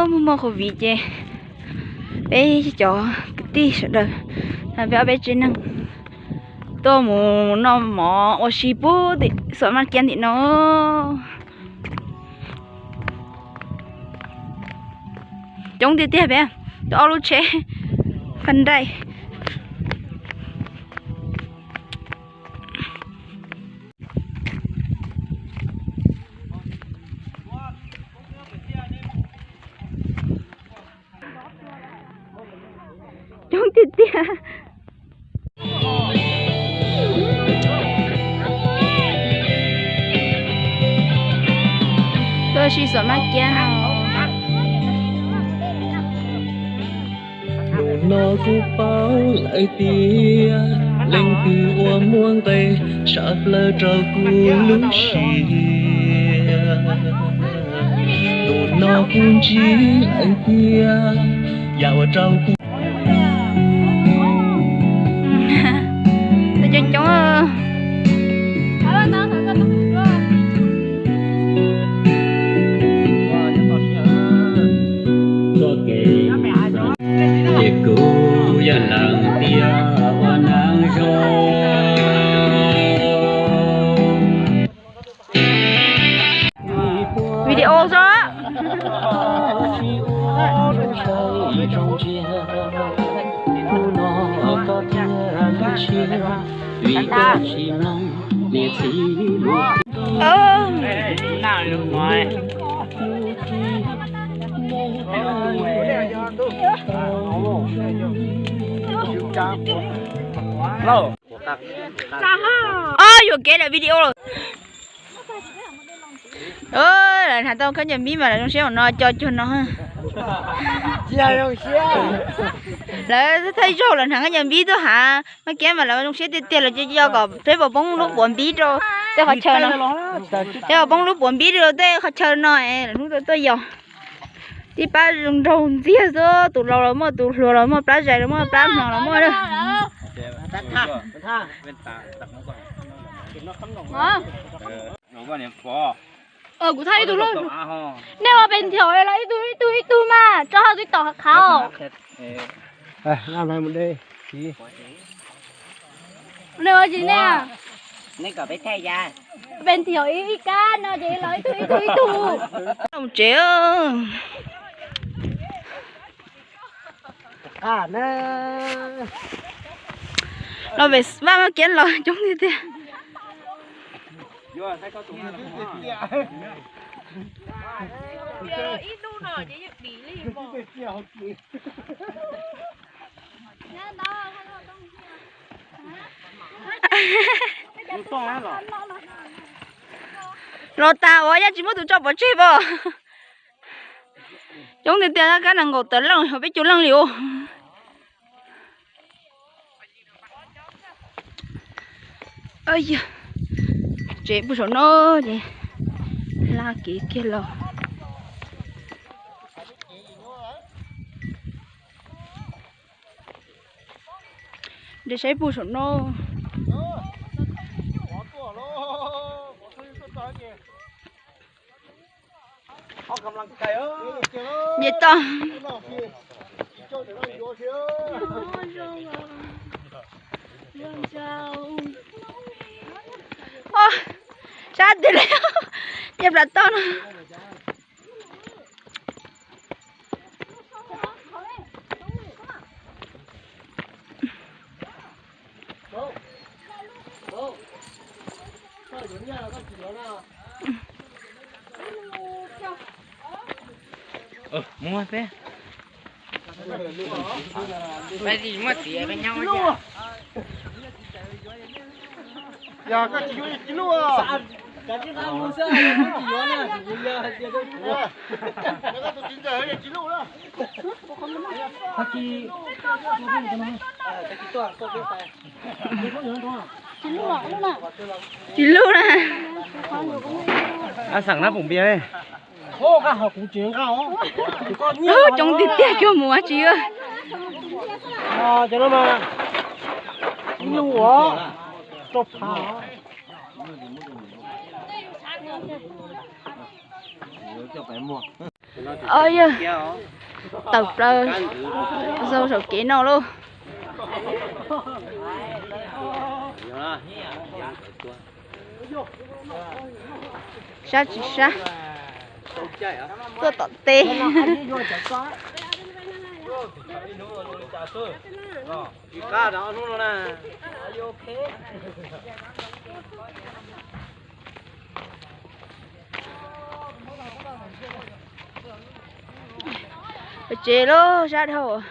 Muaj muaj COVID ces peb cov kwv tij sawv daws, peb ob peb tsev neeg tuaj mus noj mov ua si puag tim Xuam Maj Kiab tim no. Coob tiag tiag peb, ob lub tsheb Hyundai. Coob tiag tiag. Tuaj ua si Xuam Maj Kiab no. Hnub no kuv paub lawm tias leej twg uas muaj nqis tshaj plaws rau kuv lub siab. Hnub no kuv ntsib lawm tias yam uas rau kuv coob coob. Ces kuv yog leej tiag ua neeg zoo. Video xwb. Ob, yuam kev lawm video lawm. Lawv hnav tau khaub ncaws npib mas lawv zoo siab ua no co cuag no. Lawv thaij zaug lawv hnav khaub ncaws npib tuaj hnav Maj Kiab mas lawv zoo siab tiag tiag, lawv co co kom peb puas poob lub puav npib rau tej qhov chaw no. Peb puas poob lub puav npib rau tej qhov chaw no es lawv hnub tuaj tuaj yos. Tib pab zoo nraug ntxiag xwb, tus laus los muaj, tus hluas los muaj, plab zais los muaj, plab hno los muaj. Kuv thaij ib tug, nej ua pes nthim los ib tug ib tug mas tso hauv TikTok qhav. Nej ua tsis nej, pes nthim ib kab no ces los ib tug ib tug ib tug. Tsev. Los pem Vaj Maj Kiab los coob tiag tiag. Los tas ua yaj tsis muab tus tso pov tseg pom. Coob tiag tiag, kab nees nkaum tawm leej, peb caug leej li os. Yog tsev puag saum no ces laj kev kiag los. Nres saib puag saum no. Nce toj. Sab tiag li, nce plas toj no. Muab peb. Peb muab tiav peb nyob. Yog koj tsis yuav tsis luj. Tsis luj na. Ab, xeem nab pum npias. Coob tiag tiag, cog mus tsis. Cov no mas ib lub os, rau phav. Ob yawg tawm plaws xau saum kev no lauj. Sab tsis sab, tuaj tom teb. Pais tsev lauj, sab dhau.